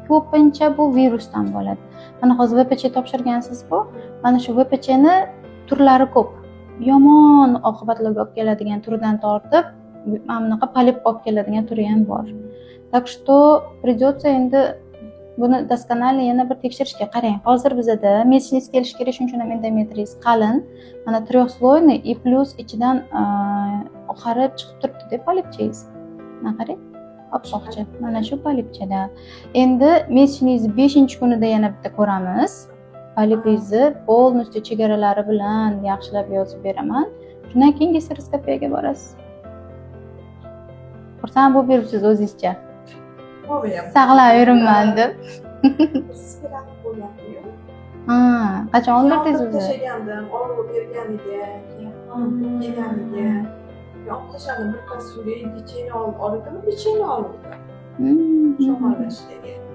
Ko'pincha bu virusdan bo'ladi. Mana hozir ВПЧ topshirgansiz-ku, mana shu ВПЧ ni turlari ko'p. Yomon oqibatlarga olib keladigan turidan tortib, mana bunaqa polip olib keladigan turi ham bor. Так что придется endi buni досконально yana bir tekshirishga. Qarang, hozir bizada месячный kelishi kerak, shuning uchun ham endometriz qalin. Mana, трехслойный и плюс ichidan oqarib chiqib turibdi-da polipchangiz. Mana qarang, oppoqcha. Mana shu polipchada. Endi месячный 5-kunida yana bitta ko'ramiz. Polipingizni полностью chegaralari bilan yaxshilab yozib beraman. Shundan keyin gisteroskopiyaga borasiz. Xursand bo'lib yuribsiz o'zingizcha. Bo'lmayapti. Saqlab yuribman deb. Spirali bo'lyapti-yu. Ha, qachon oldirdingiz Oldirib o'zi? tashlagandim, og'riq berganiga, keyin qon kelganiga. Keyin olib tashladim, birpas suvga лечение oldimi, лечение oldim. Shamollashga.